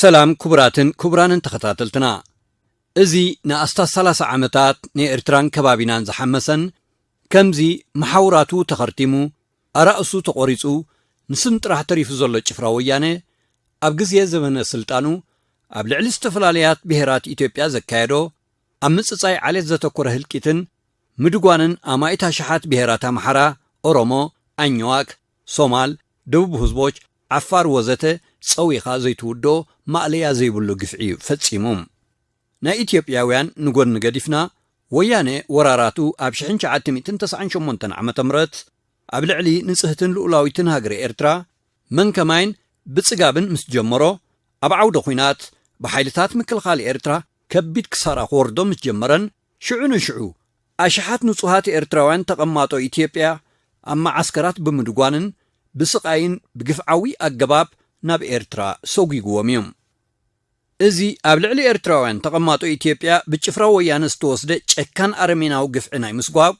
ሰላም ክቡራትን ክቡራንን ተኸታተልትና። እዚ ንኣስታት ሰላሳ ዓመታት ንኤርትራን ከባቢናን ዝሓመሰን፣ ከምዚ መሓውራቱ ተኸርቲሙ፣ ኣራእሱ ተቖሪጹ፣ ንስም ጥራሕ ተሪፉ ዘሎ ጭፍራ ወያነ፣ ኣብ ግዜ ዘበነ ስልጣኑ ኣብ ልዕሊ ዝተፈላለያት ብሄራት ኢትዮጵያ ዘካየዶ ኣብ ምጽጻይ ዓሌት ዘተኮረ ህልቂትን ምድጓንን ኣማኢት ኣሽሓት ብሄራት ኣምሓራ፣ ኦሮሞ፣ ኣኝዋክ፣ ሶማል፣ ደቡብ ህዝቦች፣ ዓፋር ወዘተ ጸዊኻ ዘይትውዶ ማእለያ ዘይብሉ ግፍዒ እዩ ፈጺሙ። ናይ ኢትዮጵያውያን ንጎድኒ ገዲፍና፣ ወያነ ወራራቱ ኣብ ሽሕን ትሽዓተ ሚእትን ተስዓን ሸሞንተን ዓመተ ምህረት ኣብ ልዕሊ ንጽህትን ልኡላዊትን ሃገረ ኤርትራ መን ከማይን ብጽጋብን ምስ ጀመሮ፣ ኣብ ዓውደ ኹናት ብሓይልታት ምክልኻል ኤርትራ ከቢድ ክሳራ ክወርዶ ምስ ጀመረን፣ ሽዑ ንሽዑ ኣሽሓት ንጹሃት ኤርትራውያን ተቐማጦ ኢትዮጵያ ኣብ መዓስከራት ብምድጓንን ብስቓይን ብግፍዓዊ ኣገባብ ናብ ኤርትራ ሰጒግዎም እዩ። እዚ ኣብ ልዕሊ ኤርትራውያን ተቐማጦ ኢትዮጵያ ብጭፍራ ወያነ ዝተወስደ ጨካን ኣረሜናዊ ግፍዒ ናይ ምስጓግ፣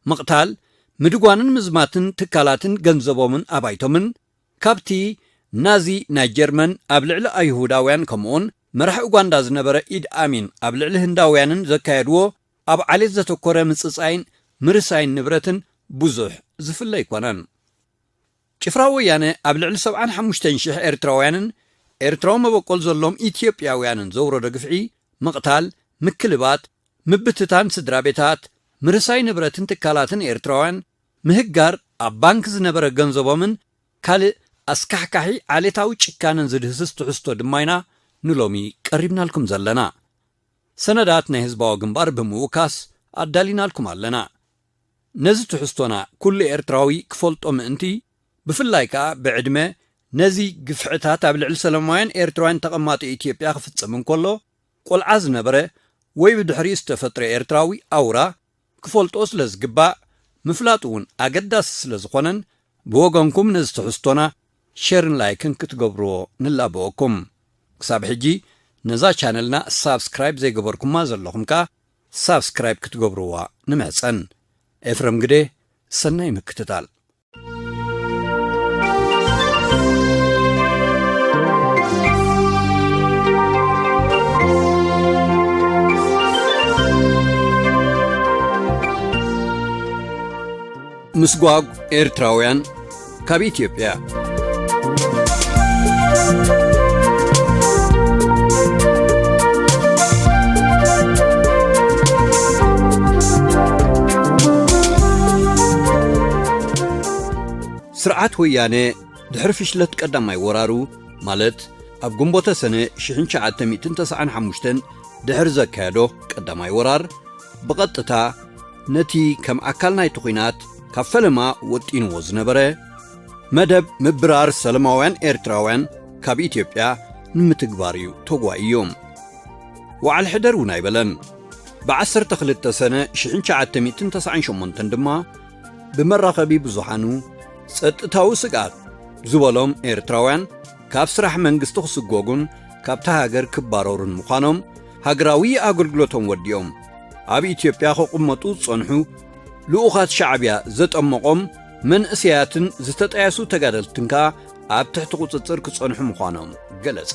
ምቕታል፣ ምድጓንን ምዝማትን ትካላትን ገንዘቦምን ኣባይቶምን፣ ካብቲ ናዚ ናይ ጀርመን ኣብ ልዕሊ ኣይሁዳውያን ከምኡውን መራሒ ኡጋንዳ ዝነበረ ኢድ ኣሚን ኣብ ልዕሊ ህንዳውያንን ዘካየድዎ ኣብ ዓሌት ዘተኮረ ምጽጻይን ምርሳይን ንብረትን ብዙሕ ዝፍለ ኣይኮነን። ጭፍራ ወያነ ኣብ ልዕሊ ሰብዓን ሓሙሽተን ሽሕ ኤርትራውያንን ኤርትራዊ መበቆል ዘሎም ኢትዮጵያውያንን ዘውረዶ ግፍዒ፣ ምቕታል፣ ምክልባት፣ ምብትታን ስድራ ቤታት፣ ምርሳይ ንብረትን ትካላትን ኤርትራውያን፣ ምህጋር ኣብ ባንክ ዝነበረ ገንዘቦምን ካልእ ኣስካሕካሒ ዓሌታዊ ጭካነን ዝድህስስ ትሕዝቶ ድማ ኢና ንሎሚ ቀሪብናልኩም ዘለና። ሰነዳት ናይ ህዝባዊ ግንባር ብምውካስ ኣዳሊናልኩም ኣለና። ነዚ ትሕዝቶና ኩሉ ኤርትራዊ ክፈልጦ ምእንቲ፣ ብፍላይ ከኣ ብዕድመ ነዚ ግፍዕታት ኣብ ልዕሊ ሰላማውያን ኤርትራውያን ተቐማጦ ኢትዮጵያ ክፍጸም እንከሎ፣ ቆልዓ ዝነበረ ወይ ብድሕሪኡ ዝተፈጥረ ኤርትራዊ ኣውራ ክፈልጦ ስለ ዝግባእ፣ ምፍላጡ እውን ኣገዳሲ ስለ ዝኾነን፣ ብወገንኩም ነዚ ትሕዝቶና ሸርን ላይክን ክትገብርዎ ንላበወኩም። ክሳብ ሕጂ ነዛ ቻነልና ሳብስክራይብ ዘይገበርኩማ ዘለኹም ከኣ ሳብስክራይብ ክትገብርዋ ንምሕጸን። ኤፍረም ግደ፣ ሰናይ ምክትታል። ምስጓግ ኤርትራውያን ካብ ኢትዮጵያ። ስርዓት ወያነ ድሕሪ ፍሽለት ቀዳማይ ወራሩ፣ ማለት ኣብ ግንቦተ ሰነ ሽሕን ትሽዓተ ሚእትን ተስዓን ሓሙሽተን ድሕሪ ዘካየዶ ቀዳማይ ወራር፣ ብቐጥታ ነቲ ከም ኣካል ናይቲ ኲናት ካብ ፈለማ ወጢንዎ ዝነበረ መደብ ምብራር ሰለማውያን ኤርትራውያን ካብ ኢትዮጵያ ንምትግባር እዩ ተጓይዩ። ወዓል ሕደር እውን ኣይበለን። ብዓሰርተ ክልተ ሰነ ሽሕን ትሽዓተ ሚእትን ተስዓን ሸሞንተን ድማ ብመራኸቢ ብዙሓኑ ጸጥታዊ ስግኣት ዝበሎም ኤርትራውያን ካብ ስራሕ መንግስቲ ክስጎጉን ካብታ ሃገር ክባረሩን ምዃኖም፣ ሃገራዊ ኣገልግሎቶም ወዲኦም ኣብ ኢትዮጵያ ክቕመጡ ዝጸንሑ ልኡኻት ሻዕብያ ዘጠመቖም መንእሰያትን ዝተጠየሱ ተጋደልትን ከኣ ኣብ ትሕቲ ቁጽጽር ክጸንሑ ምዃኖም ገለጸ።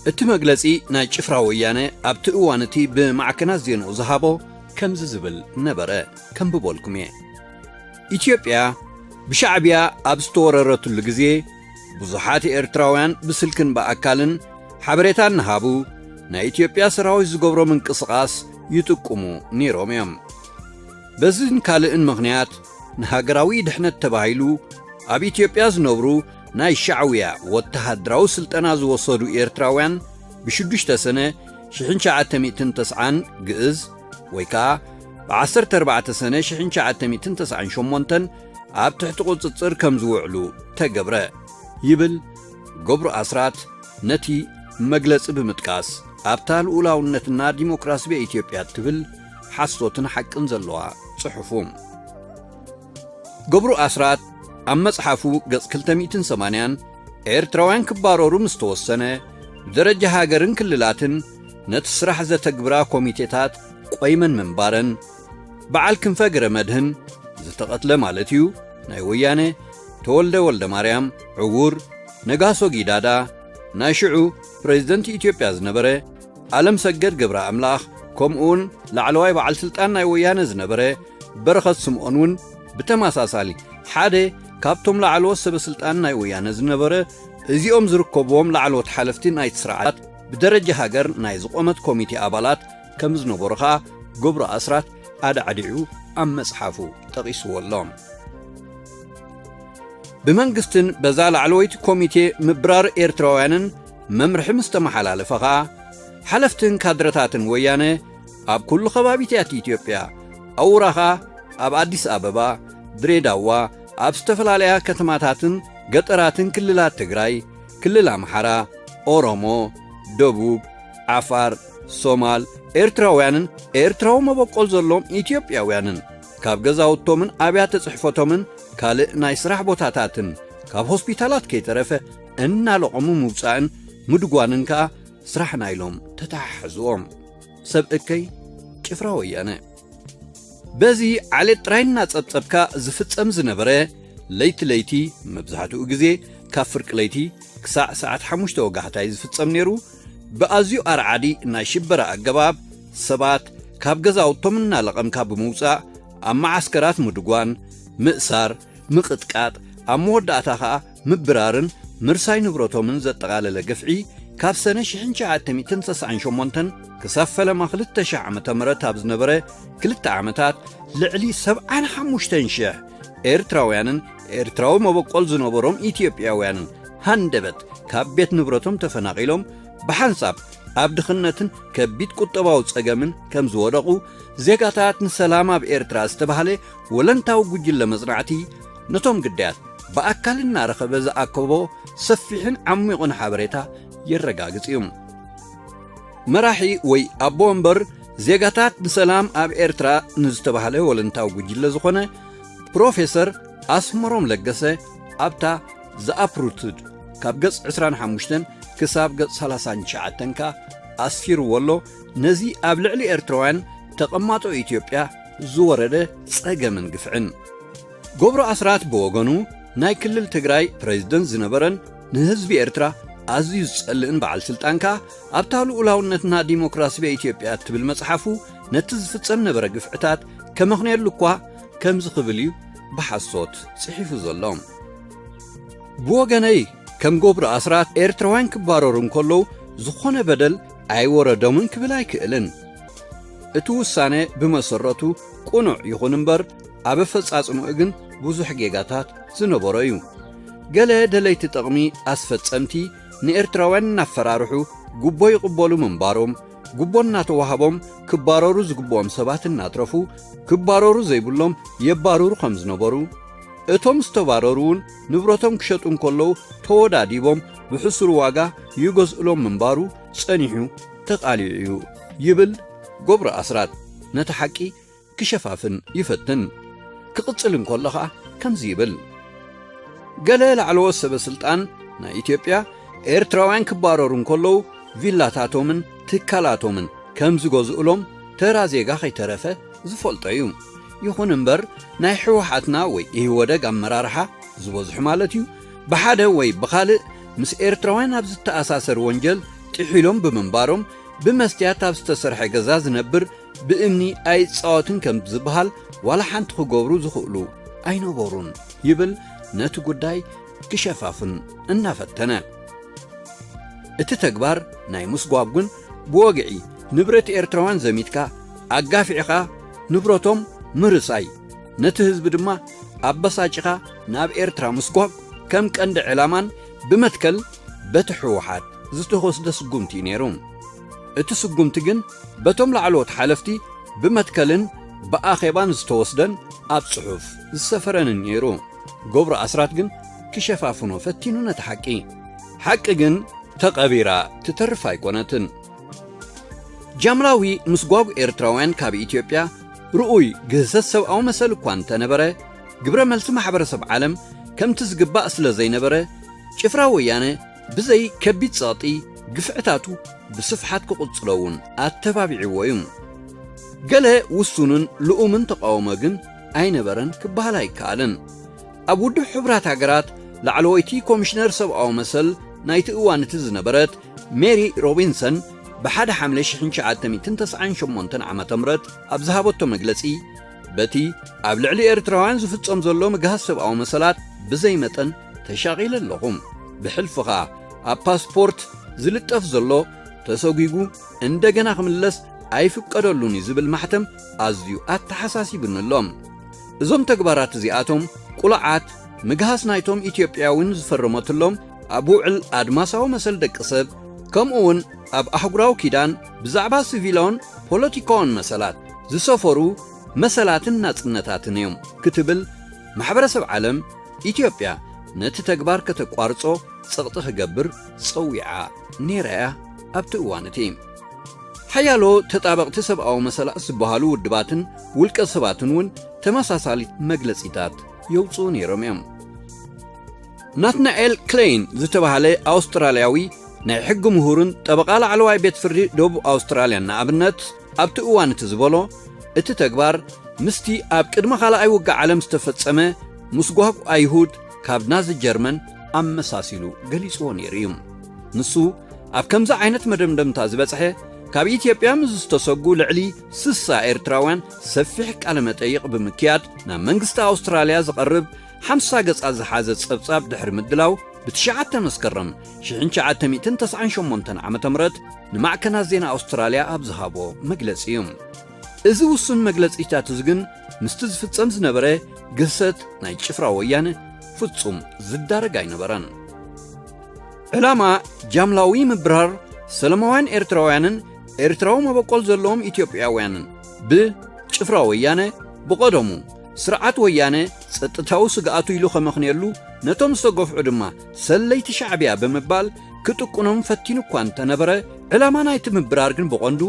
እቲ መግለጺ ናይ ጭፍራ ወያነ ኣብቲ እዋን እቲ ብማዕከናት ዜንኡ ዝሃቦ ከምዚ ዝብል ነበረ፣ ከንብበልኩም እየ። ኢትዮጵያ ብሻዕብያ ኣብ ዝተወረረትሉ ግዜ፣ ብዙሓት ኤርትራውያን ብስልክን ብኣካልን ሓበሬታ እናሃቡ፣ ናይ ኢትዮጵያ ሰራዊት ዝገብሮ ምንቅስቓስ ይጥቁሙ ነይሮም እዮም። በዝን ካልእን ምኽንያት፣ ንሃገራዊ ድሕነት ተባሂሉ፣ ኣብ ኢትዮጵያ ዝነብሩ ናይ ሻዕውያ ወተሃደራዊ ስልጠና ዝወሰዱ ኤርትራውያን፣ ብሽዱሽተ ሰነ ሽሕን ትሽዓተ ሚእትን ተስዓን ግእዝ፣ ወይ ከኣ ብዓሰርተ ኣርባዕተ ሰነ ሽሕን ትሽዓተ ሚእትን ተስዓን ሸሞንተን ኣብ ትሕቲ ቁጽጽር ከም ዝውዕሉ ተገብረ፣ ይብል ገብሩ ኣስራት ነቲ መግለጺ ብምጥቃስ፣ ኣብታ ልኡላውነትና ዲሞክራሲ በኢትዮጵያ እትብል ሓሶትን ሓቅን ዘለዋ ጽሑፉ። ገብሩ ኣስራት ኣብ መጽሓፉ ገጽ ክልተ ሚእትን ሰማንያን፣ ኤርትራውያን ክባረሩ ምስ ተወሰነ፣ ብደረጃ ሃገርን ክልላትን ነቲ ስራሕ ዘተግብራ ኮሚቴታት ቆይመን ምንባረን፣ በዓል ክንፈ ገረመድህን ዝተቐትለ ማለት እዩ፣ ናይ ወያነ፣ ተወልደ ወልደ ማርያም፣ ዕዉር፣ ነጋሶ ጊዳዳ፣ ናይ ሽዑ ፕሬዝደንት ኢትዮጵያ ዝነበረ ኣለም ሰገድ ገብረ ኣምላኽ፣ ከምኡውን ላዕለዋይ በዓል ስልጣን ናይ ወያነ ዝነበረ በረኸት ስምኦን እውን ብተመሳሳሊ ሓደ ካብቶም ላዕለዎት ሰበ ስልጣን ናይ ወያነ ዝነበረ፣ እዚኦም ዝርከብዎም ላዕለዎት ሓለፍቲ ናይቲ ስርዓት ብደረጃ ሃገር ናይ ዝቖመት ኮሚቴ ኣባላት ከም ዝነበሩ ኸኣ ገብሩ ኣስራት ኣዳዕዲዑ ኣብ መጽሓፉ ጠቒስዎ ኣሎ። ብመንግስትን በዛ ላዕለወይቲ ኮሚቴ ምብራር ኤርትራውያንን መምርሒ ምስ ተመሓላለፈ ኸኣ፣ ሓለፍትን ካድረታትን ወያነ ኣብ ኩሉ ከባቢታት ኢትዮጵያ፣ ኣውራ ኸኣ ኣብ ኣዲስ ኣበባ፣ ድሬዳዋ፣ ኣብ ዝተፈላለያ ከተማታትን ገጠራትን ክልላት ትግራይ፣ ክልል ኣምሓራ፣ ኦሮሞ፣ ደቡብ፣ ዓፋር፣ ሶማል፣ ኤርትራውያንን ኤርትራዊ መበቆል ዘሎም ኢትዮጵያውያንን ካብ ገዛውቶምን ኣብያተ ጽሕፈቶምን ካልእ ናይ ስራሕ ቦታታትን ካብ ሆስፒታላት ከይተረፈ እናለቐሙ ምውጻእን ምድጓንን ከኣ ስራሕና ኢሎም ተተሓሕዝዎም። ሰብ እከይ ጭፍራ ወያነ። በዚ ዓሌት ጥራይ እናጸብጸብካ ዝፍጸም ዝነበረ ለይቲ ለይቲ፣ መብዛሕትኡ ግዜ ካብ ፍርቂ ለይቲ ክሳዕ ሰዓት ሓሙሽተ ወጋሕታ እዩ ዝፍጸም ነይሩ። ብኣዝዩ ኣርዓዲ ናይ ሽበራ ኣገባብ ሰባት ካብ ገዛውቶም እናለቐምካ ብምውጻእ ኣብ መዓስከራት ምድጓን፣ ምእሳር፣ ምቕጥቃጥ፣ ኣብ መወዳእታ ኸኣ ምብራርን ምርሳይ ንብረቶምን ዘጠቓለለ ግፍዒ ካብ ሰነ ሽሕን ትሽዓተ ሚእትን ሰስዓን ሸሞንተን ክሳብ ፈለማ ክልተ ሺሕ ዓመተ ምህረት ኣብ ዝነበረ ክልተ ዓመታት ልዕሊ ሰብዓን ሓሙሽተን ሽሕ ኤርትራውያንን ኤርትራዊ መበቆል ዝነበሮም ኢትዮጵያውያንን ሃንደበት ካብ ቤት ንብረቶም ተፈናቒሎም ብሓንሳብ ኣብ ድኽነትን ከቢድ ቁጠባዊ ጸገምን ከም ዝወደቑ፣ ዜጋታት ንሰላም ኣብ ኤርትራ ዝተባህለ ወለንታዊ ጉጅለ መጽናዕቲ ነቶም ግዳያት ብኣካል እናረኸበ ዝኣከቦ ሰፊሕን ዓሚቑን ሓበሬታ የረጋግጽ እዩ። መራሒ ወይ ኣቦ ወንበር ዜጋታት ንሰላም ኣብ ኤርትራ ንዝተባህለ ወለንታዊ ጉጅለ ዝኾነ ፕሮፌሰር ኣስመሮም ለገሰ ኣብታ ዘኣፕሩትድ ካብ ገጽ ዕስራን ሓሙሽተን ክሳብ ገጽ ሰላሳን ትሽዓተን ከኣ ኣስፊርዎ ኣሎ። ነዚ ኣብ ልዕሊ ኤርትራውያን ተቐማጦ ኢትዮጵያ ዝወረደ ጸገምን ግፍዕን። ገብሩ ኣስራት ብወገኑ ናይ ክልል ትግራይ ፕሬዝደንት ዝነበረን ንህዝቢ ኤርትራ ኣዝዩ ዝጸልእን በዓል ስልጣን ከኣ ኣብታ ልኡላውነትና ዲሞክራሲ በኢትዮጵያ እትብል መጽሓፉ ነቲ ዝፍጸም ነበረ ግፍዕታት ከመኽንየሉ እኳ ከምዚ ክብል እዩ ብሓሶት ጽሒፉ ዘሎ። ብወገነይ ከም ገብሩ ኣስራት ኤርትራውያን ክባረሩ እንከለዉ ዝኾነ በደል ኣይወረዶምን ክብል ኣይክእልን። እቲ ውሳነ ብመሰረቱ ቅኑዕ ይኹን እምበር ኣብ ኣፈጻጽምኡ ግን ብዙሕ ጌጋታት ዝነበሮ እዩ። ገለ ደለይቲ ጥቕሚ ኣስፈጸምቲ ንኤርትራውያን እናፈራርሑ ጉቦ ይቕበሉ ምንባሮም፣ ጉቦ እናተዋህቦም ክባረሩ ዝግብኦም ሰባት እናትረፉ ክባረሩ ዘይብሎም የባርሩ ከም ዝነበሩ፣ እቶም ዝተባረሩ እውን ንብረቶም ክሸጡ እንከለዉ ተወዳዲቦም ብሕሱር ዋጋ ይገዝእሎም ምንባሩ ጸኒሑ ተቓሊዑ እዩ ይብል ገብሩ ኣስራት ነቲ ሓቂ ክሸፋፍን ይፈትን። ክቕጽል እንከሎ ኸኣ ከምዚ ይብል። ገለ ላዕለዎት ሰበ ስልጣን ናይ ኢትዮጵያ ኤርትራውያን ክባረሩ እንከለዉ ቪላታቶምን ትካላቶምን ከም ዝገዝኡሎም ተራ ዜጋ ከይተረፈ ዝፈልጦ እዩ። ይኹን እምበር ናይ ህወሓትና ወይ ኢህወደግ ኣመራርሓ ዝበዝሑ ማለት እዩ፣ ብሓደ ወይ ብኻልእ ምስ ኤርትራውያን ኣብ ዝተኣሳሰር ወንጀል ጥሒሎም ብምንባሮም ብመስትያት ኣብ ዝተሰርሐ ገዛ ዝነብር ብእምኒ ኣይጻወትን ከም ዝበሃል ዋላ ሓንቲ ክገብሩ ዝኽእሉ ኣይነበሩን ይብል ነቲ ጉዳይ ክሸፋፍን እናፈተነ። እቲ ተግባር ናይ ምስጓግ ግን ብወግዒ ንብረት ኤርትራውያን ዘሚትካ ኣጋፊዕኻ ንብረቶም ምርሳይ፣ ነቲ ህዝቢ ድማ ኣበሳጭኻ ናብ ኤርትራ ምስጓግ ከም ቀንዲ ዕላማን ብመትከል በቲ ህወሓት ዝተወስደ ስጉምቲ እዩ ነይሩ። እቲ ስጉምቲ ግን በቶም ላዕለዎት ሓለፍቲ ብመትከልን ብኣኼባን ዝተወስደን ኣብ ጽሑፍ ዝሰፈረንን ነይሩ። ገብሩ ኣስራት ግን ክሸፋፍኖ ፈቲኑ ነቲ ሓቂ። ሓቂ ግን ተቐቢራ ትተርፍ ኣይኮነትን። ጃምላዊ ምስጓጉ ኤርትራውያን ካብ ኢትዮጵያ ርኡይ ግህሰት ሰብኣዊ መሰል እኳ እንተነበረ፣ ግብረ መልሲ ማሕበረሰብ ዓለም ከምቲ ዝግባእ ስለ ዘይነበረ፣ ጭፍራ ወያነ ብዘይ ከቢድ ጸቕጢ ግፍዕታቱ ብስፍሓት ክቕጽሎ እውን ኣተባቢዕዎ እዩ። ገለ ውሱንን ልኡምን ተቃውሞ ግን ኣይነበረን ክበሃል ኣይከኣልን። ኣብ ውድብ ሕቡራት ሃገራት ላዕለወይቲ ኮሚሽነር ሰብኣዊ መሰል ናይቲ እዋን እቲ ዝነበረት ሜሪ ሮቢንሰን፣ ብሓደ ሓምለ ሽሕን ትሽዓተ ሚእትን ተስዓን ሸሞንተን ዓመተ ምህረት ኣብ ዝሃበቶ መግለጺ፣ በቲ ኣብ ልዕሊ ኤርትራውያን ዝፍጸም ዘሎ ምግሃስ ሰብኣዊ መሰላት ብዘይ መጠን ተሻቒለ ኣለኹ። ብሕልፊ ኸኣ ኣብ ፓስፖርት ዝልጠፍ ዘሎ ተሰጒጉ እንደገና ክምለስ ኣይፍቀደሉን እዩ ዝብል ማሕተም ኣዝዩ ኣተሓሳሲቡኒ ኣሎ። እዞም ተግባራት እዚኣቶም ቁሉዓት ምግሃስ ናይቶም ኢትዮጵያውን ዝፈረመትሎም ኣብ ውዕል ኣድማሳዊ መሰል ደቂ ሰብ፣ ከምኡ እውን ኣብ ኣህጉራዊ ኪዳን ብዛዕባ ሲቪላውን ፖለቲካውን መሰላት ዝሰፈሩ መሰላትን ናጽነታትን እዮም ክትብል ማሕበረሰብ ዓለም ኢትዮጵያ ነቲ ተግባር ከተቋርጾ ጸቕጢ ክገብር ጸዊዓ ነይራ እያ። ኣብቲ እዋን እቲ ሓያሎ ተጣበቕቲ ሰብኣዊ መሰላት ዝበሃሉ ውድባትን ውልቀ ሰባትን እውን ተመሳሳሊ መግለጺታት የውፅኡ ነይሮም እዮም። ናትናኤል ክሌይን ዝተባህለ ኣውስትራልያዊ ናይ ሕጊ ምሁርን ጠበቓ ላዕለዋይ ቤት ፍርዲ ደቡብ ኣውስትራልያን ንኣብነት ኣብቲ እዋን እቲ ዝበሎ፣ እቲ ተግባር ምስቲ ኣብ ቅድሚ ካልኣይ ውግእ ዓለም ዝተፈጸመ ምስጓግ ኣይሁድ ካብ ናዚ ጀርመን ኣመሳሲሉ ገሊጽዎ ነይሩ እዩ። ንሱ ኣብ ከምዚ ዓይነት መደምደምታ ዝበጽሐ፣ ካብ ኢትዮጵያ ምስ ዝተሰጉ ልዕሊ ስሳ ኤርትራውያን ሰፊሕ ቃለ መጠይቕ ብምክያድ፣ ናብ መንግስቲ ኣውስትራልያ ዝቐርብ ሓምሳ ገጻት ዝሓዘ ጸብጻብ ድሕሪ ምድላው፣ ብትሽዓተ መስከረም ሽሕን ትሽዓተ ሚእትን ተስዓን ሸሞንተን ዓመተ ምህረት ንማዕከናት ዜና ኣውስትራልያ ኣብ ዝሃቦ መግለጺ እዩ። እዚ ውሱን መግለጺታት እዚ ግን ምስቲ ዝፍጸም ዝነበረ ግህሰት ናይ ጭፍራ ወያነ ፍጹም ዝዳረግ ኣይነበረን። ዕላማ ጃምላዊ ምብራር ሰለማውያን ኤርትራውያንን ኤርትራዊ መበቆል ዘለዎም ኢትዮጵያውያንን ብጭፍራ ወያነ ብቐደሙ ስርዓት ወያነ ጸጥታዊ ስግኣቱ ኢሉ ከመኽንየሉ ነቶም ዝተገፍዑ ድማ ሰለይቲ ሻዕብያ ብምባል ክጥቁኖም ፈቲኑ እኳ እንተነበረ፣ ዕላማ ናይቲ ምብራር ግን ብቐንዱ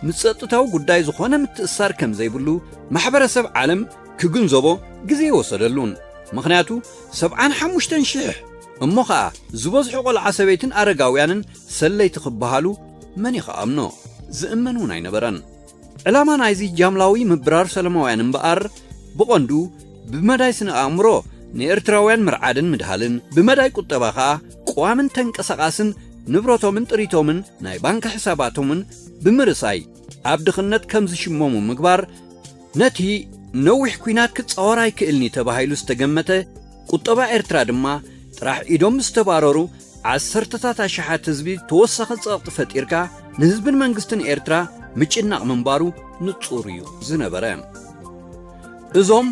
ንጸጥታዊ ጉዳይ ዝኾነ ምትእሳር ከም ዘይብሉ ማሕበረሰብ ዓለም ክግንዘቦ ግዜ ይወሰደሉን። ምኽንያቱ ሰብዓን ሓሙሽተን ሽሕ እሞ ኸኣ ዝበዝሑ ቆልዓ ሰበይትን ኣረጋውያንን ሰለይቲ ክበሃሉ መን እዩ ክኣምኖ? ዝእመን እውን ኣይነበረን። ዕላማ ናይዚ ጃምላዊ ምብራር ሰለማውያን እምበኣር ብቐንዱ ብመዳይ ስነ ኣእምሮ ንኤርትራውያን ምርዓድን ምድሃልን፣ ብመዳይ ቁጠባ ኸኣ ቀዋምን ተንቀሳቓስን ንብረቶምን ጥሪቶምን ናይ ባንክ ሕሳባቶምን ብምርሳይ ኣብ ድኽነት ከም ዝሽመሙ ምግባር፣ ነቲ ነዊሕ ኲናት ክጻወር ኣይክእልን እዩ ተባሂሉ ዝተገመተ ቁጠባ ኤርትራ ድማ ጥራሕ ኢዶም ዝተባረሩ ዓሰርተታት ኣሽሓት ህዝቢ ተወሳኺ ጸቕጢ ፈጢርካ ንህዝብን መንግስትን ኤርትራ ምጭናቕ ምንባሩ ንጹር እዩ ዝነበረ። እዞም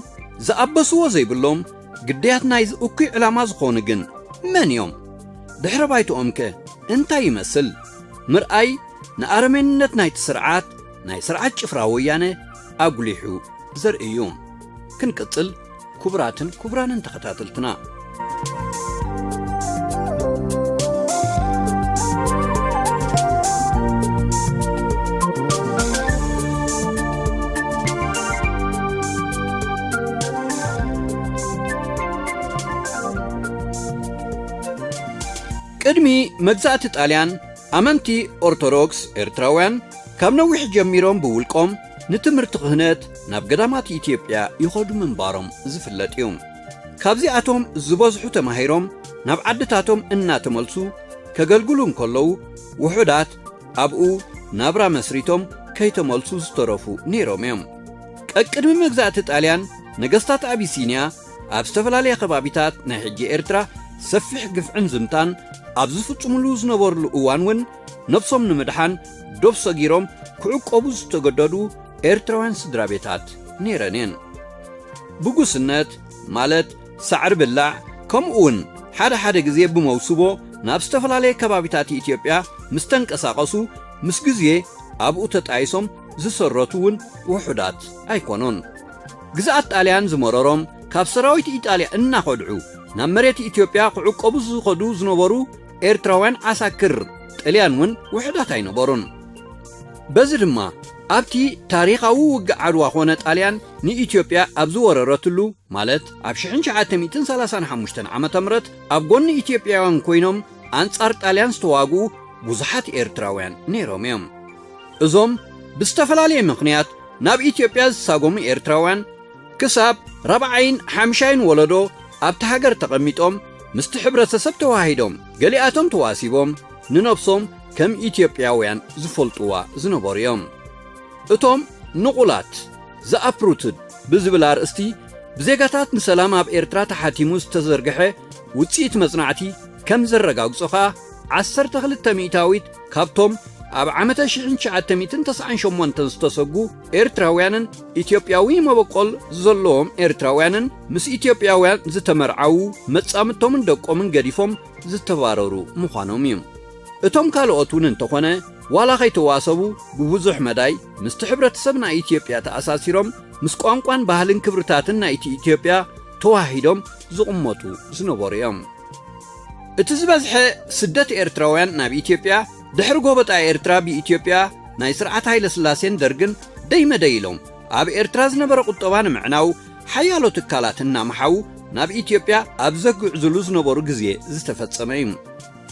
ዝኣበስዎ ዘይብሎም ግዳያት ናይዚ እኩይ ዕላማ ዝኾኑ ግን መን እዮም? ድሕረ ባይትኦም ከ እንታይ ይመስል? ምርኣይ ንኣረሜንነት ናይቲ ስርዓት፣ ናይ ስርዓት ጭፍራ ወያነ ኣጉሊሑ ዘርኢ እዩ። ክንቅጽል ክቡራትን ክቡራንን ተኸታተልትና። ቅድሚ መግዛእቲ ጣልያን፣ ኣመንቲ ኦርቶዶክስ ኤርትራውያን ካብ ነዊሕ ጀሚሮም ብውልቆም ንትምህርቲ ክህነት ናብ ገዳማት ኢትዮጵያ ይኸዱ ምንባሮም ዝፍለጥ እዩ። ካብዚኣቶም ዝበዝሑ ተማሂሮም ናብ ዓድታቶም እናተመልሱ ከገልግሉ እንከለዉ፣ ውሑዳት ኣብኡ ናብራ መስሪቶም ከይተመልሱ ዝተረፉ ነይሮም እዮም። ቀቅድሚ መግዛእቲ ጣልያን፣ ነገስታት ኣቢሲንያ ኣብ ዝተፈላለየ ከባቢታት ናይ ሕጂ ኤርትራ ሰፊሕ ግፍዕን ዝምታን ኣብ ዝፍጽምሉ ዝነበርሉ እዋን እውን፣ ነብሶም ንምድሓን ዶብ ሰጊሮም ክዕቆቡ ዝተገደዱ ኤርትራውያን ስድራ ቤታት ነይረን እየን። ብጉስነት፣ ማለት ሳዕሪ ብላዕ፣ ከምኡ እውን ሓደ ሓደ ግዜ ብመውስቦ ናብ ዝተፈላለየ ከባቢታት ኢትዮጵያ ምስ ተንቀሳቐሱ፣ ምስ ግዜ ኣብኡ ተጣይሶም ዝሰረቱ እውን ውሑዳት ኣይኮኑን። ግዝኣት ጣልያን ዝመረሮም፣ ካብ ሰራዊት ኢጣልያ እናኸድዑ ናብ መሬት ኢትዮጵያ ክዕቆቡ ዝኸዱ ዝነበሩ ኤርትራውያን ዓሳክር ጥልያን እውን ውሑዳት ኣይነበሩን። በዚ ድማ ኣብቲ ታሪኻዊ ውግእ ዓድዋ ኮነ ጣልያን ንኢትዮጵያ ኣብ ዝወረረትሉ፣ ማለት ኣብ ሽሕን ትሽዓተ ሚእትን ሰላሳን ሓሙሽተን ዓመተ ምህረት ኣብ ጎኒ ኢትዮጵያውያን ኮይኖም ኣንጻር ጣልያን ዝተዋግኡ ብዙሓት ኤርትራውያን ነይሮም እዮም። እዞም ብዝተፈላለየ ምኽንያት ናብ ኢትዮጵያ ዝሳጎሙ ኤርትራውያን ክሳብ ራብዓይን ሓምሻይን ወለዶ ኣብቲ ሃገር ተቐሚጦም ምስቲ ሕብረተሰብ ተዋሂዶም፣ ገሊኣቶም ተዋሲቦም፣ ንነብሶም ከም ኢትዮጵያውያን ዝፈልጥዋ ዝነበሩ እዮም። እቶም ንቑላት፣ ዘኣፕሩትድ ብዝብል ኣርእስቲ ብዜጋታት ንሰላም ኣብ ኤርትራ ተሓቲሙ ዝተዘርግሐ ውጽኢት መጽናዕቲ ከም ዘረጋግጾ ኸኣ፣ ዓሰርተ ክልተ ሚእታዊት ካብቶም ኣብ ዓመተ ሽሕን ትሽዓተ ሚእትን ተስዓን ሸሞንተን ዝተሰጉ ኤርትራውያንን ኢትዮጵያዊ መበቆል ዘለዎም ኤርትራውያንን ምስ ኢትዮጵያውያን ዝተመርዓዉ መጻምድቶምን ደቆምን ገዲፎም ዝተባረሩ ምዃኖም እዩ። እቶም ካልኦት እውን እንተኾነ፣ ዋላ ከይተዋሰቡ፣ ብብዙሕ መዳይ ምስቲ ሕብረተሰብ ናይ ኢትዮጵያ ተኣሳሲሮም፣ ምስ ቋንቋን ባህልን ክብርታትን ናይቲ ኢትዮጵያ ተዋሂዶም ዝቕመጡ ዝነበሩ እዮም። እቲ ዝበዝሐ ስደት ኤርትራውያን ናብ ኢትዮጵያ፣ ድሕሪ ጎበጣ ኤርትራ ብኢትዮጵያ ናይ ስርዓት ሃይለ ስላሴን ደርግን ደይመደይ ኢሎም፣ ኣብ ኤርትራ ዝነበረ ቁጠባ ንምዕናው፣ ሓያሎ ትካላት እናመሓዉ ናብ ኢትዮጵያ ኣብ ዘግዕዝሉ ዝነበሩ ግዜ ዝተፈጸመ እዩ።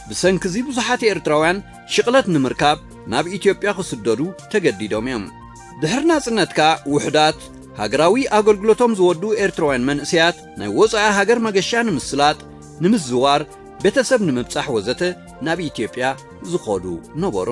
ብሰንኪ እዚ ብዙሓት ኤርትራውያን ሽቕለት ንምርካብ ናብ ኢትዮጵያ ክስደዱ ተገዲዶም እዮም። ድሕሪ ናጽነት ከኣ ውሑዳት ሃገራዊ ኣገልግሎቶም ዝወዱ ኤርትራውያን መንእሰያት ናይ ወጻኢ ሃገር መገሻ ንምስላጥ፣ ንምዝዋር፣ ቤተሰብ ንምብጻሕ ወዘተ ናብ ኢትዮጵያ ዝኸዱ ነበሩ።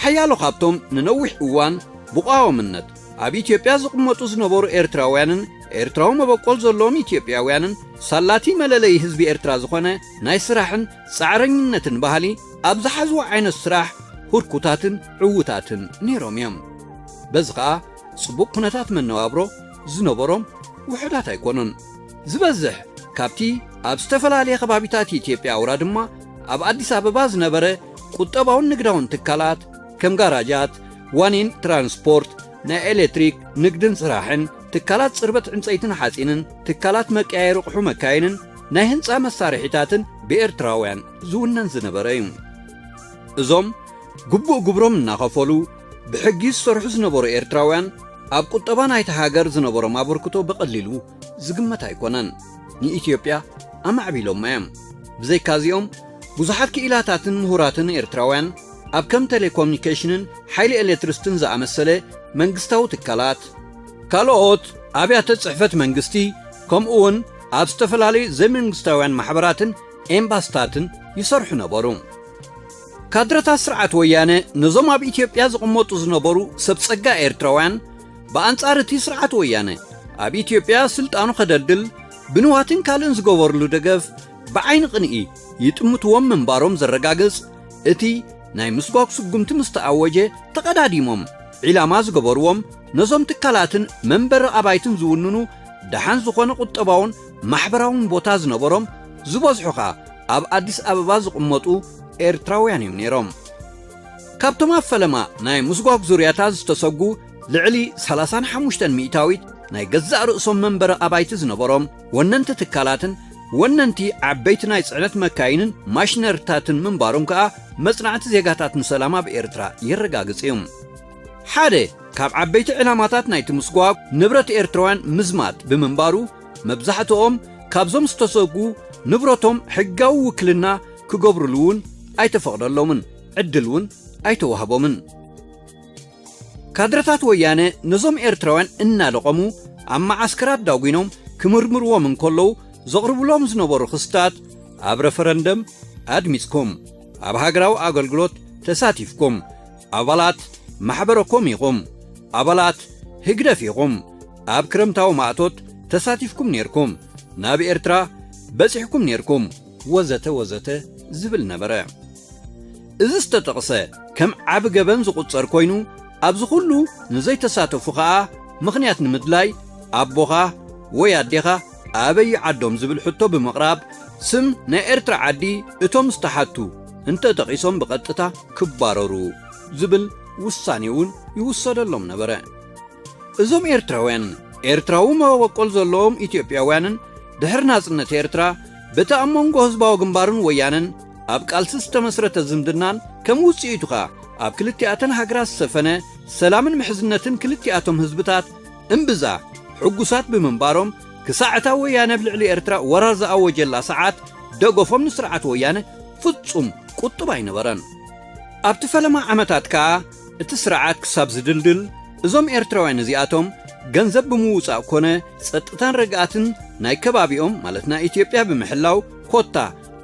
ሓያሎ ካብቶም ንነዊሕ እዋን ብቋዋምነት ኣብ ኢትዮጵያ ዝቕመጡ ዝነበሩ ኤርትራውያንን ኤርትራዊ መበቆል ዘለዎም ኢትዮጵያውያንን ሳላቲ መለለዪ ህዝቢ ኤርትራ ዝኾነ ናይ ስራሕን ጻዕረኝነትን ባህሊ ኣብ ዝሓዝዎ ዓይነት ስራሕ ህርኩታትን ዕዉታትን ነይሮም እዮም። በዚ ኸኣ ጽቡቕ ኩነታት መነባብሮ ዝነበሮም ውሑዳት ኣይኮኑን። ዝበዝሕ ካብቲ ኣብ ዝተፈላለየ ከባቢታት ኢትዮጵያ ኣውራ ድማ ኣብ ኣዲስ ኣበባ ዝነበረ ቁጠባውን ንግዳውን ትካላት ከም ጋራጃት፣ ዋኒን ትራንስፖርት፣ ናይ ኤሌክትሪክ ንግድን ስራሕን፣ ትካላት ጽርበት ዕንጸይትን ሓጺንን፣ ትካላት መቀያየሪ ኣቑሑ መካይንን ናይ ህንጻ መሳርሒታትን ብኤርትራውያን ዝውነን ዝነበረ እዩ። እዞም ግቡእ ግብሮም እናኸፈሉ ብሕጊ ዝሰርሑ ዝነበሩ ኤርትራውያን ኣብ ቁጠባ ናይታ ሃገር ዝነበሮም ኣበርክቶ ብቐሊሉ ዝግመት ኣይኮነን። ንኢትዮጵያ ኣማዕቢሎማ እዮም። ብዘይካዚኦም ብዙሓት ክኢላታትን ምሁራትን ኤርትራውያን ኣብ ከም ቴሌኮሙኒኬሽንን ሓይሊ ኤሌክትሪስትን ዝኣመሰለ መንግስታዊ ትካላት፣ ካልኦት ኣብያተ ጽሕፈት መንግስቲ፣ ከምኡውን ኣብ ዝተፈላለዩ ዘይመንግስታውያን ማሕበራትን ኤምባስታትን ይሰርሑ ነበሩ። ካድረታት ስርዓት ወያነ ነዞም ኣብ ኢትዮጵያ ዝቕመጡ ዝነበሩ ሰብ ጸጋ ኤርትራውያን፣ ብኣንጻር እቲ ስርዓት ወያነ ኣብ ኢትዮጵያ ስልጣኑ ከደልድል ብንዋትን ካልእን ዝገበርሉ ደገፍ ብዓይኒ ቅንኢ ይጥምትዎም ምንባሮም ዘረጋግጽ፣ እቲ ናይ ምስጓግ ስጉምቲ ምስ ተኣወጀ፣ ተቐዳዲሞም ዒላማ ዝገበርዎም ነዞም ትካላትን መንበሪ ኣባይትን ዝውንኑ፣ ደሓን ዝኾነ ቁጠባውን ማሕበራውን ቦታ ዝነበሮም፣ ዝበዝሑ ኸኣ ኣብ ኣዲስ ኣበባ ዝቕመጡ ኤርትራውያን እዮም ነይሮም። ካብቶም ኣብ ፈለማ ናይ ምስጓግ ዙርያታት ዝተሰጉ ልዕሊ ሰላሳን ሓሙሽተን ሚእታዊት ናይ ገዛእ ርእሶም መንበሪ ኣባይቲ ዝነበሮም፣ ወነንቲ ትካላትን ወነንቲ ዓበይቲ ናይ ጽዕነት መካይንን ማሽነሪታትን ምንባሮም ከኣ መጽናዕቲ ዜጋታት ንሰላም ኣብ ኤርትራ የረጋግጽ እዩ። ሓደ ካብ ዓበይቲ ዕላማታት ናይቲ ምስጓግ፣ ንብረት ኤርትራውያን ምዝማት ብምንባሩ፣ መብዛሕትኦም ካብዞም ዝተሰጉ ንብረቶም ሕጋዊ ውክልና ክገብሩሉ እውን ኣይተፈቕደሎምን፣ ዕድል እውን ኣይተዋህቦምን። ካድረታት ወያነ ነዞም ኤርትራውያን እናለቐሙ ኣብ መዓስከራት ዳጒኖም ክምርምርዎም እንከለዉ ዘቕርብሎም ዝነበሩ ክስታት፣ ኣብ ረፈረንደም ኣድሚጽኩም፣ ኣብ ሃገራዊ ኣገልግሎት ተሳቲፍኩም፣ ኣባላት ማሕበረኮም ኢኹም፣ ኣባላት ህግደፍ ኢኹም፣ ኣብ ክረምታዊ ማእቶት ተሳቲፍኩም ኔርኩም፣ ናብ ኤርትራ በጺሕኩም ኔርኩም፣ ወዘተ ወዘተ ዝብል ነበረ። እዚ ዝተጠቕሰ ከም ዓቢ ገበን ዝቑጸር ኮይኑ፣ ኣብዚ ኩሉ ንዘይተሳተፉ ኸኣ ምኽንያት ንምድላይ፣ ኣቦኻ ወይ ኣዴኻ ኣበይ ዓዶም ዝብል ሕቶ ብምቕራብ፣ ስም ናይ ኤርትራ ዓዲ እቶም ዝተሓቱ እንተጠቒሶም ብቐጥታ ክባረሩ ዝብል ውሳኔ እውን ይውሰደሎም ነበረ። እዞም ኤርትራውያን፣ ኤርትራዊ መበቆል ዘለዎም ኢትዮጵያውያንን ድሕሪ ናጽነት ኤርትራ በቲ ኣብ መንጎ ህዝባዊ ግንባርን ወያነን ኣብ ቃልሲ ዝተመስረተ ዝምድናን ከም ውጽኢቱ ኸኣ ኣብ ክልቲኣተን ሃገራት ዝሰፈነ ሰላምን ምሕዝነትን ክልቲኣቶም ህዝብታት እምብዛ ሕጉሳት ብምንባሮም፣ ክሳዕ እታ ወያነ ኣብ ልዕሊ ኤርትራ ወራር ዝኣወጀላ ሰዓት ደገፎም ንስርዓት ወያነ ፍጹም ቁጡብ ኣይነበረን። ኣብቲ ፈለማ ዓመታት ከኣ እቲ ስርዓት ክሳብ ዝድልድል፣ እዞም ኤርትራውያን እዚኣቶም ገንዘብ ብምውጻእ ኮነ ጸጥታን ርግኣትን ናይ ከባቢኦም፣ ማለት ናይ ኢትዮጵያ፣ ብምሕላው፣ ኮታ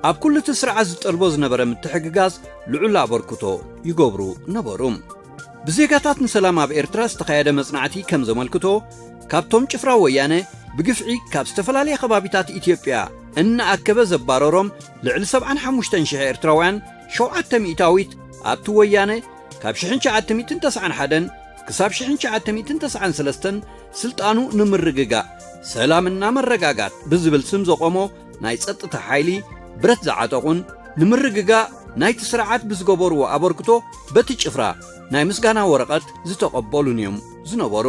ኣብ ኩሉ እቲ ስርዓት ዝጠልቦ ዝነበረ ምትሕግጋዝ ልዑል ኣበርክቶ ይገብሩ ነበሩ። ብዜጋታት ንሰላም ኣብ ኤርትራ ዝተኻየደ መጽናዕቲ ከም ዘመልክቶ፣ ካብቶም ጭፍራ ወያነ ብግፍዒ ካብ ዝተፈላለየ ከባቢታት ኢትዮጵያ እናኣከበ ዘባረሮም ልዕሊ ሰብዓን ሓሙሽተን ሽሕ ኤርትራውያን፣ ሸውዓተ ሚእታዊት ኣብቲ ወያነ ካብ ሽሕን ትሽዓተ ሚእትን ተስዓን ሓደን ክሳብ ሽሕን ትሽዓተ ሚእትን ተስዓን ሰለስተን ስልጣኑ ንምርግጋእ፣ ሰላምና መረጋጋት ብዝብል ስም ዘቖሞ ናይ ጸጥታ ሓይሊ ብረት ዝዓጠቑን፣ ንምርግጋእ ናይቲ ስርዓት ብዝገበርዎ ኣበርክቶ በቲ ጭፍራ ናይ ምስጋና ወረቐት ዝተቐበሉን እዮም ዝነበሩ።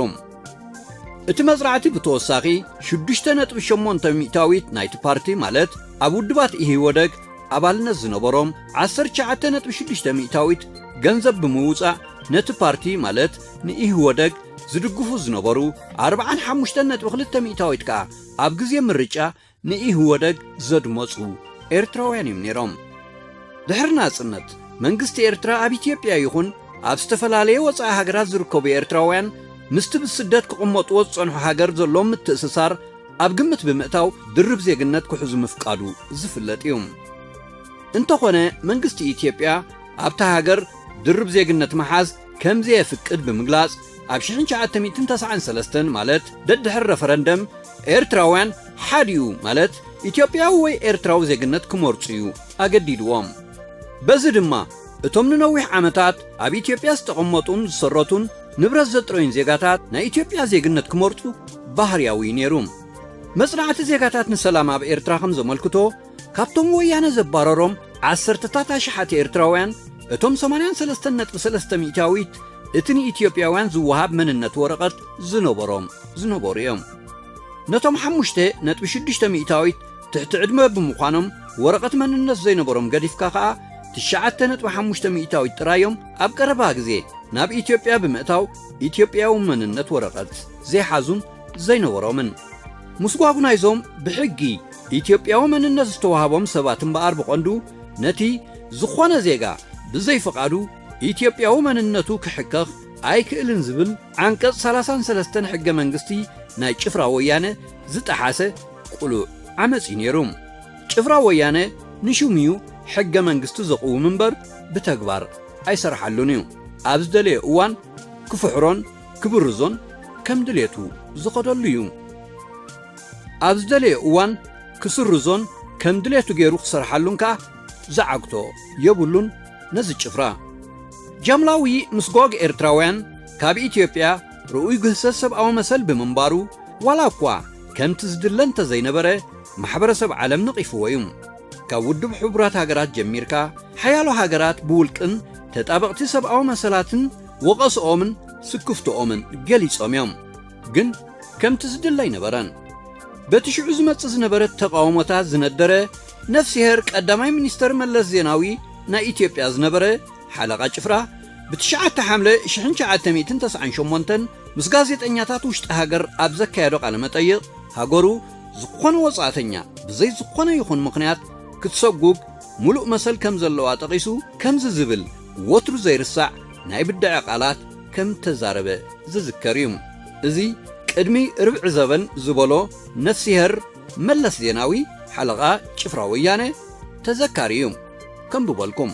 እቲ መጽናዕቲ ብተወሳኺ ሽዱሽተ ነጥቢ ሸሞንተ ሚእታዊት ናይቲ ፓርቲ፣ ማለት ኣብ ውድባት ኢህወደግ ኣባልነት ዝነበሮም፣ ዓሰርተ ትሽዓተ ነጥቢ ሽዱሽተ ሚእታዊት ገንዘብ ብምውጻእ፣ ነቲ ፓርቲ፣ ማለት ንኢህወደግ ዝድግፉ ዝነበሩ ኣርብዓን ሓሙሽተን ነጥቢ ክልተ ሚእታዊት ከኣ ኣብ ግዜ ምርጫ ንኢህወደግ ዘድመጹ ኤርትራውያን እዮም ነይሮም። ድሕሪ ናጽነት፣ መንግስቲ ኤርትራ ኣብ ኢትዮጵያ ይኹን ኣብ ዝተፈላለየ ወጻኢ ሃገራት ዝርከቡ ኤርትራውያን ምስቲ ብስደት ክቕመጥዎ ዝጸንሑ ሃገር ዘለዎም ምትእስሳር ኣብ ግምት ብምእታው ድርብ ዜግነት ክሕዙ ምፍቃዱ ዝፍለጥ እዩ። እንተኾነ፣ መንግስቲ ኢትዮጵያ ኣብታ ሃገር ድርብ ዜግነት ምሓዝ ከም ዘየፍቅድ ብምግላጽ፣ ኣብ ሽሕን ትሽዓተ ሚእትን ተስዓን ሰለስተን፣ ማለት ደድሕሪ ረፈረንደም፣ ኤርትራውያን ሓዲኡ፣ ማለት ኢትዮጵያዊ ወይ ኤርትራዊ ዜግነት ክመርጹ እዩ ኣገዲድዎም። በዚ ድማ፣ እቶም ንነዊሕ ዓመታት ኣብ ኢትዮጵያ ዝተቐመጡን ዝሰረቱን ንብረት ዘጥረዩን ዜጋታት ናይ ኢትዮጵያ ዜግነት ክመርጹ ባህርያዊ እዩ ነይሩ። መጽናዕቲ ዜጋታት ንሰላም ኣብ ኤርትራ ከም ዘመልክቶ፣ ካብቶም ወያነ ዘባረሮም ዓሰርተታት ኣሽሓት ኤርትራውያን፣ እቶም ሰማንያን ሰለስተን ነጥቢ ሰለስተ ሚእታዊት እቲ ንኢትዮጵያውያን ዝወሃብ መንነት ወረቐት ዝነበሮም ዝነበሩ እዮም። ነቶም ሓሙሽተ ነጥቢ ሽዱሽተ ሚእታዊት ትሕቲ ዕድመ ብምዃኖም፣ ወረቐት መንነት ዘይነበሮም ገዲፍካ ከኣ፣ ትሽዓተ ነጥቢ ሓሙሽተ ሚእታዊት ጥራይ እዮም ኣብ ቀረባ ግዜ ናብ ኢትዮጵያ ብምእታው ኢትዮጵያዊ መንነት ወረቐት ዘይሓዙን ዘይነበሮምን። ምስጓጉ ናይዞም ብሕጊ ኢትዮጵያዊ መንነት ዝተዋህቦም ሰባት እምበኣር፣ ብቐንዱ ነቲ ዝኾነ ዜጋ ብዘይፍቓዱ ኢትዮጵያዊ መንነቱ ክሕከኽ ኣይክእልን ዝብል ዓንቀጽ ሰላሳን ሰለስተን ሕገ መንግስቲ ናይ ጭፍራ ወያነ ዝጠሓሰ ቅሉዕ ዓመጽ እዩ ነይሩ። ጭፍራ ወያነ ንሽሙ እዩ ሕገ መንግስቲ ዘቕውም እምበር፣ ብተግባር ኣይሰርሓሉን እዩ። ኣብ ዝደለዮ እዋን ክፍሕሮን ክብርዞን ከም ድሌቱ ዝኸደሉ እዩ። ኣብ ዝደለዮ እዋን ክስርዞን ከም ድሌቱ ገይሩ ክሰርሓሉን ከኣ ዝዓግቶ የብሉን። ነዚ ጭፍራ ጃምላዊ ምስጓግ ኤርትራውያን ካብ ኢትዮጵያ ርኡይ ግህሰት ሰብኣዊ መሰል ብምንባሩ፣ ዋላ እኳ ከምቲ ዝድለ እንተዘይነበረ፣ ማሕበረሰብ ዓለም ነቒፍዎ እዩ። ካብ ውድብ ሕቡራት ሃገራት ጀሚርካ፣ ሓያሎ ሃገራት ብውልቅን ተጣበቕቲ ሰብኣዊ መሰላትን ወቐስኦምን ስክፍትኦምን ገሊጾም እዮም። ግን ከምቲ ዝድለ ኣይነበረን። በቲ ሽዑ ዝመጽእ ዝነበረ ተቓውሞታት ዝነደረ ነፍስሄር ቀዳማይ ሚኒስተር መለስ ዜናዊ፣ ናይ ኢትዮጵያ ዝነበረ ሓለቓ ጭፍራ፣ ብትሽዓተ ሓምለ ሽሕን ትሽዓተ ሚእትን ተስዓን ሸሞንተን ምስ ጋዜጠኛታት ውሽጢ ሃገር ኣብ ዘካየዶ ቃለ መጠይቕ፣ ሃገሩ ዝኾነ ወጻእተኛ ብዘይ ዝኾነ ይኹን ምኽንያት ክትሰጉግ ምሉእ መሰል ከም ዘለዋ ጠቒሱ፣ ከምዚ ዝብል ወትሩ ዘይርሳዕ ናይ ብድዐ ቃላት ከም ተዛረበ ዝዝከር እዩ። እዚ ቅድሚ ርብዒ ዘበን ዝበሎ ነፍስሄር መለስ ዜናዊ፣ ሓለቓ ጭፍራ ወያነ፣ ተዘካሪ እዩ። ከንብበልኩም።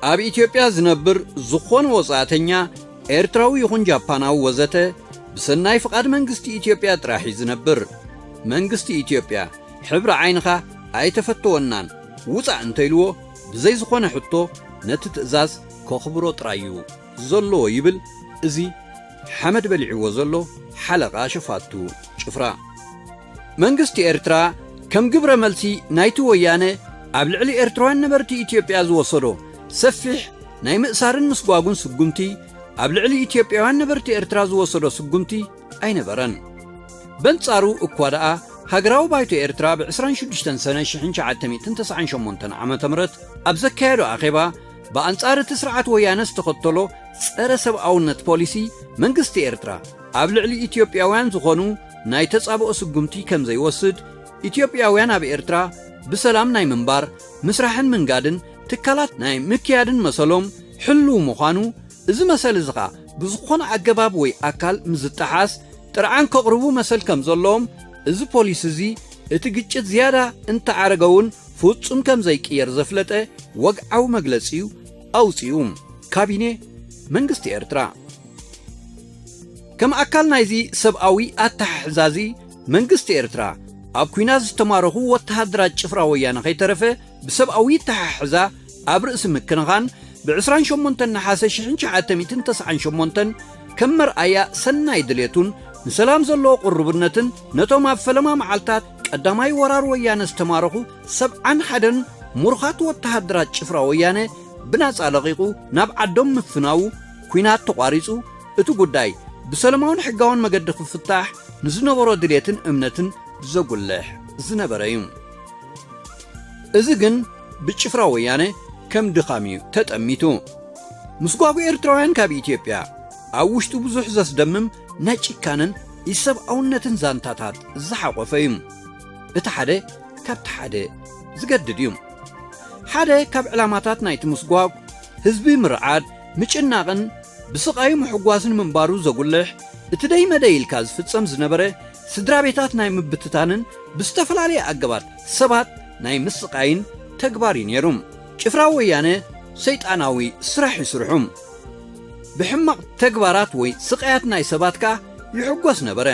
ኣብ ኢትዮጵያ ዝነብር ዝኾነ ወጻእተኛ፣ ኤርትራዊ ይኹን ጃፓናዊ ወዘተ፣ ብሰናይ ፍቓድ መንግስቲ ኢትዮጵያ ጥራሕ እዩ ዝነብር። መንግስቲ ኢትዮጵያ ሕብሪ ዓይንኻ ኣይተፈተወናን፣ ውጻእ እንተኢልዎ፣ ብዘይ ዝኾነ ሕቶ ነቲ ትእዛዝ ከኽብሮ ጥራይ እዩ ዘለዎ ይብል እዚ ሓመድ በሊዕዎ ዘሎ ሓለቓ ሸፋቱ ጭፍራ። መንግስቲ ኤርትራ ከም ግብረ መልሲ ናይቲ ወያነ ኣብ ልዕሊ ኤርትራውያን ነበርቲ ኢትዮጵያ ዝወሰዶ ሰፊሕ ናይ ምእሳርን ምስጓጉን ስጉምቲ፣ ኣብ ልዕሊ ኢትዮጵያውያን ነበርቲ ኤርትራ ዝወሰዶ ስጉምቲ ኣይነበረን። በንጻሩ እኳ ደኣ፣ ሃገራዊ ባይቶ ኤርትራ ብ ዕስራን ሽዱሽተን ሰነ ሽሕን ትሽዓተ ሚእትን ተስዓን ሸሞንተን ዓመተ ምህረት ኣብ ዘካየዶ ኣኼባ፣ ብኣንጻር እቲ ስርዓት ወያነ ዝተኸተሎ ጸረ ሰብኣውነት ፖሊሲ፣ መንግስቲ ኤርትራ ኣብ ልዕሊ ኢትዮጵያውያን ዝኾኑ ናይ ተጻብኦ ስጉምቲ ከም ዘይወስድ፣ ኢትዮጵያውያን ኣብ ኤርትራ ብሰላም ናይ ምንባር፣ ምስራሕን ምንጋድን ትካላት ናይ ምክያድን መሰሎም ሕሉው ምዃኑ፣ እዚ መሰል እዚ ኸኣ ብዝኾነ ኣገባብ ወይ ኣካል ምዝጠሓስ ጥርዓን ከቕርቡ መሰል ከም ዘለዎም፣ እዚ ፖሊሲ እዚ እቲ ግጭት ዝያዳ እንተዓረገ እውን ፍጹም ከም ዘይቅየር ዘፍለጠ ወግዓዊ መግለጺ እዩ ኣውጺኡ ካቢኔ መንግስቲ ኤርትራ። ከም ኣካል ናይዚ ሰብኣዊ ኣተሓሕዛዚ መንግስቲ ኤርትራ ኣብ ኲናት ዝተማረኹ ወተሃደራት ጭፍራ ወያነ ከይተረፈ ብሰብኣዊ ኣተሓሕዛ ኣብ ርእሲ ምክንኻን ብ ዕስራን ሸሞንተን ነሓሰ ሽሕን ትሽዓተ ሚእትን ተስዓን ሸሞንተን ከም መርኣያ ሰናይ ድሌቱን ንሰላም ዘለዎ ቅሩብነትን ነቶም ኣብ ፈለማ መዓልታት ቀዳማይ ወራር ወያነ ዝተማረኹ ሰብዓን ሓደን ምሩኻት ወተሃደራት ጭፍራ ወያነ ብናጻ ለቒቑ ናብ ዓዶም ምፍናዉ ኲናት ተቋሪጹ እቲ ጉዳይ ብሰለማውን ሕጋውን መገዲ ክፍታሕ ንዝነበሮ ድሌትን እምነትን ዘጉልሕ ዝነበረ እዩ። እዚ ግን ብጭፍራ ወያነ ከም ድኻም እዩ ተጠሚቱ። ምስጓጉ ኤርትራውያን ካብ ኢትዮጵያ ኣብ ውሽጡ ብዙሕ ዘስደምም ናይ ጭካነን ኢሰብኣውነትን ዛንታታት ዝሓቆፈ እዩ። እቲ ሓደ ካብቲ ሓደ ዝገድድ እዩ። ሓደ ካብ ዕላማታት ናይቲ ምስጓግ ህዝቢ ምርዓድ፣ ምጭናቕን ብስቓዩ ምሕጓስን ምንባሩ ዘጉልሕ፣ እቲ ደይ መደይ ኢልካ ዝፍጸም ዝነበረ ስድራ ቤታት ናይ ምብትታንን ብዝተፈላለየ ኣገባት ሰባት ናይ ምስቓይን ተግባር እዩ ነይሩ። ጭፍራ ወያነ ሰይጣናዊ ስራሕ ይስርሑ። ብሕማቕ ተግባራት ወይ ስቓያት ናይ ሰባት ከኣ ይሕጎስ ነበረ።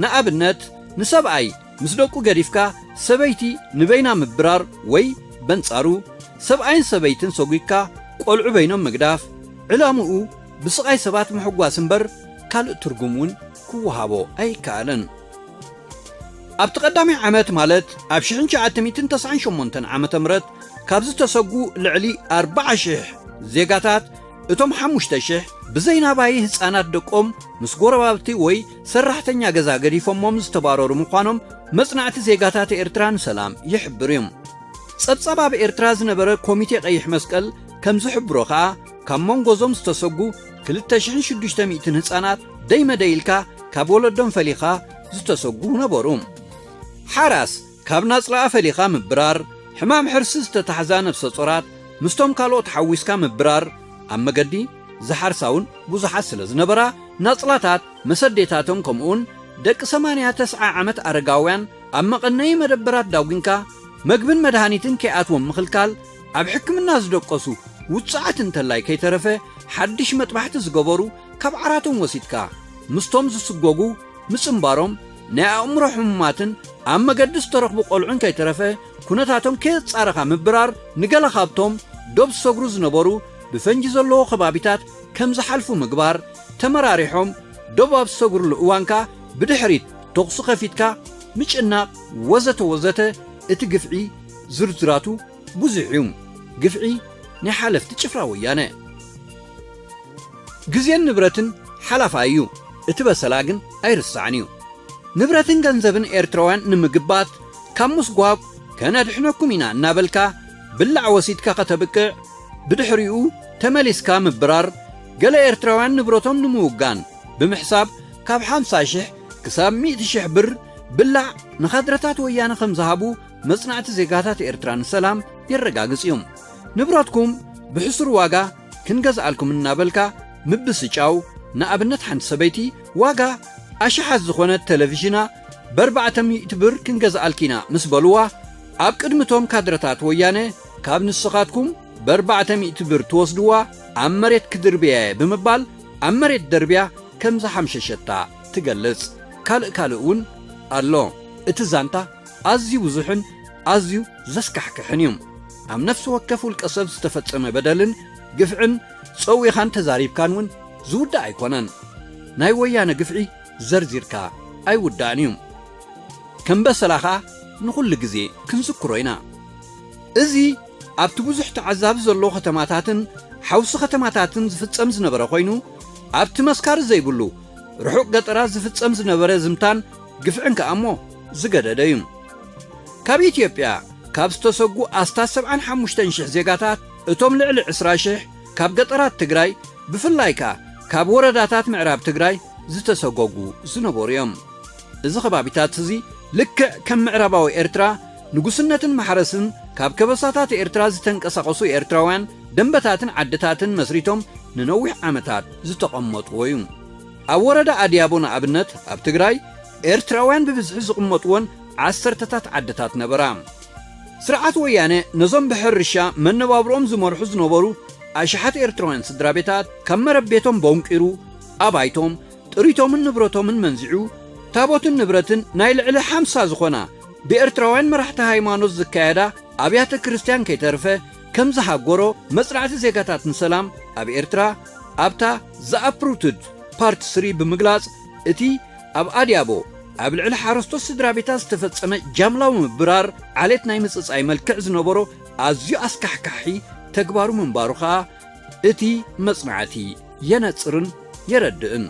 ንኣብነት ንሰብኣይ ምስ ደቁ ገዲፍካ ሰበይቲ ንበይና ምብራር ወይ በንጻሩ ሰብኣይን ሰበይትን ሰጒግካ ቆልዑ በይኖም ምግዳፍ ዕላምኡ ብስቓይ ሰባት ምሕጓስ እምበር ካልእ ትርጉም እውን ክወሃቦ ኣይከኣልን። ኣብቲ ቀዳማይ ዓመት ማለት ኣብ ሽሕን ትሽዓተ ሚእትን ተስዓን ሸሞንተን ዓመተ ምህረት ካብ ዝተሰጉ ልዕሊ ኣርብዓ ሽሕ ዜጋታት እቶም ሓሙሽተ ሽሕ ብዘይ ናባይ ህጻናት ደቆም ምስ ጎረባብቲ ወይ ሰራሕተኛ ገዛ ገዲፎሞም ዝተባረሩ ምዃኖም መጽናዕቲ ዜጋታት ኤርትራ ንሰላም ይሕብር እዩ። ጸብጻብ ኣብ ኤርትራ ዝነበረ ኮሚቴ ቀይሕ መስቀል ከም ዝሕብሮ ከኣ ካብ መንጎ እዞም ዝተሰጉ ክልተ ሽሕን ሽዱሽተ ሚእትን ህጻናት ደይ መደይ ኢልካ ካብ ወለዶም ፈሊኻ ዝተሰጉ ነበሩ። ሓራስ ካብ ናጽላኣ ፈሊኻ ምብራር፣ ሕማም ሕርሲ ዝተታሕዛ ነፍሰ ጾራት ምስቶም ካልኦት ሓዊስካ ምብራር፣ ኣብ መገዲ ዝሓርሳ እውን ብዙሓት ስለ ዝነበራ ናጽላታት መሰዴታቶም ከምኡውን ደቂ ሰማንያ ተስዓ ዓመት ኣረጋውያን ኣብ መቐነዪ መደበራት ዳጒንካ መግብን መድሃኒትን ከይኣትዎም ምኽልካል ኣብ ሕክምና ዝደቀሱ ውጹዓት እንተላይ ከይተረፈ ሓድሽ መጥባሕቲ ዝገበሩ ካብ ዓራቶም ወሲድካ ምስቶም ዝስጎጉ ምጽንባሮም ናይ ኣእምሮ ሕሙማትን ኣብ መገዲ ዝተረኽቡ ቆልዑን ከይተረፈ ኩነታቶም ከየጻረኻ ምብራር ንገለ ካብቶም ዶብ ዝሰግሩ ዝነበሩ ብፈንጂ ዘለዎ ከባቢታት ከም ዝሓልፉ ምግባር ተመራሪሖም ዶብ ኣብ ዝሰግሩሉ እዋንካ ብድሕሪት ተኹሲ ከፊትካ ምጭናቕ ወዘተ ወዘተ እቲ ግፍዒ ዝርዝራቱ ብዙሕ እዩ። ግፍዒ ናይ ሓለፍቲ ጭፍራ ወያነ። ግዜን ንብረትን ሓላፋይ እዩ፣ እቲ በሰላ ግን ኣይርሳዕን እዩ። ንብረትን ገንዘብን ኤርትራውያን ንምግባት ካብ ምስጓግ ከነድሕነኩም ኢና እናበልካ ብላዕ ወሲድካ ከተብቅዕ ብድሕሪኡ ተመሊስካ ምብራር ገለ ኤርትራውያን ንብረቶም ንምውጋን ብምሕሳብ ካብ ሓምሳ ሽሕ ክሳብ ሚእቲ ሽሕ ብር ብላዕ ንኻድረታት ወያነ ከም ዝሃቡ መጽናዕቲ ዜጋታት ኤርትራ ንሰላም የረጋግጽ እዩ። ንብረትኩም ብሕሱር ዋጋ ክንገዝኣልኩም እናበልካ ምብስጫው፣ ንኣብነት ሓንቲ ሰበይቲ ዋጋ ኣሽሓት ዝኾነት ቴሌቪዥና ብኣርባዕተ ሚእቲ ብር ክንገዝኣልኪና ምስ በልዋ ኣብ ቅድሚቶም ካድረታት ወያነ ካብ ንስኻትኩም ብኣርባዕተ ሚእቲ ብር ትወስድዋ ኣብ መሬት ክድርብያ እየ ብምባል ኣብ መሬት ደርብያ ከም ዝሓምሸሸታ ትገልጽ። ካልእ ካልእ እውን ኣሎ። እቲ ዛንታ ኣዝዩ ብዙሕን ኣዝዩ ዘስካሕክሕን እዩ። ኣብ ነፍሲ ወከፍ ውልቀ ሰብ ዝተፈጸመ በደልን ግፍዕን ጸዊኻን ተዛሪብካን እውን ዝውዳእ ኣይኮነን። ናይ ወያነ ግፍዒ ዘርዚርካ ኣይውዳእን እዩ። ከም በሰላ ኸኣ ንኹሉ ግዜ ክንዝክሮ ኢና። እዚ ኣብቲ ብዙሕ ተዓዛቢ ዘለዎ ከተማታትን ሓውሲ ከተማታትን ዝፍጸም ዝነበረ ኮይኑ፣ ኣብቲ መስካሪ ዘይብሉ ርሑቕ ገጠራት ዝፍጸም ዝነበረ ዝምታን ግፍዕን ከኣ እሞ ዝገደደ እዩ። ካብ ኢትዮጵያ ካብ ዝተሰጉ ኣስታት ሰብዓን ሓሙሽተን ሽሕ ዜጋታት እቶም ልዕሊ ዕስራ ሽሕ ካብ ገጠራት ትግራይ ብፍላይ ከኣ ካብ ወረዳታት ምዕራብ ትግራይ ዝተሰጎጉ ዝነበሩ እዮም። እዚ ከባቢታት እዚ ልክዕ ከም ምዕራባዊ ኤርትራ ንጉስነትን ማሕረስን ካብ ከበሳታት ኤርትራ ዝተንቀሳቐሱ ኤርትራውያን ደንበታትን ዓድታትን መስሪቶም ንነዊሕ ዓመታት ዝተቐመጥዎ እዩ። ኣብ ወረዳ ኣድያቦ ንኣብነት ኣብ ትግራይ ኤርትራውያን ብብዝሒ ዝቕመጥወን ዓሰርተታት ዓድታት ነበራ። ስርዓት ወያነ ነዞም ብሕርሻ መነባብሮኦም ዝመርሑ ዝነበሩ ኣሽሓት ኤርትራውያን ስድራ ቤታት ካብ መረብ ቤቶም ቦንቂሩ ኣባይቶም ጥሪቶምን ንብረቶምን መንዚዑ ታቦትን ንብረትን ናይ ልዕሊ ሓምሳ ዝኾና ብኤርትራውያን መራሕቲ ሃይማኖት ዝካየዳ ኣብያተ ክርስቲያን ከይተርፈ ከም ዝሃጎሮ መጽናዕቲ ዜጋታት ንሰላም ኣብ ኤርትራ ኣብታ ዘኣፕሩትድ ፓርት ስሪ ብምግላጽ እቲ ኣብ ኣድያቦ ኣብ ልዕሊ ሓረስቶት ስድራ ቤታት ዝተፈጸመ ጃምላዊ ምብራር ዓሌት ናይ ምጽጻይ መልክዕ ዝነበሮ ኣዝዩ ኣስካሕካሒ ተግባሩ ምንባሩ ኸኣ እቲ መጽናዕቲ የነጽርን የረድእን።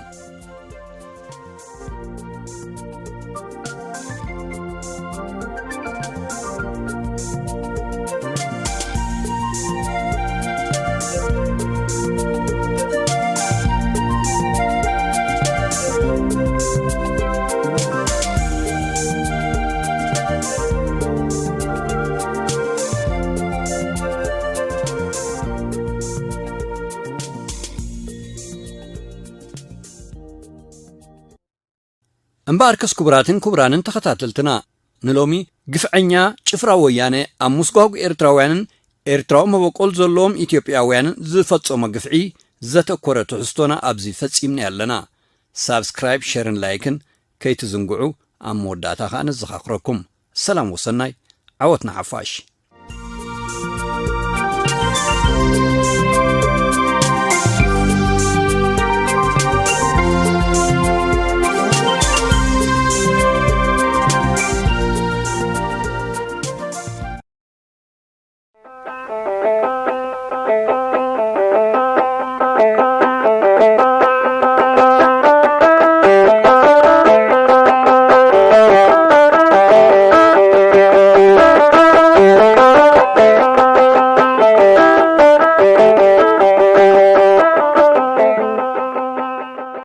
እምበኣርከስ ክቡራትን ክቡራንን ተኸታተልትና፣ ንሎሚ ግፍዐኛ ጭፍራ ወያነ ኣብ ምስጓጉ ኤርትራውያንን ኤርትራዊ መበቆል ዘለዎም ኢትዮጵያውያንን ዝፈጸሞ ግፍዒ ዘተኮረ ትሕዝቶና ኣብዚ ፈጺምና ኣለና። ሳብስክራይብ፣ ሸርን ላይክን ከይትዝንግዑ ኣብ መወዳእታ ከኣ ነዘኻኽረኩም። ሰላም ወሰናይ፣ ዓወት ንሓፋሽ።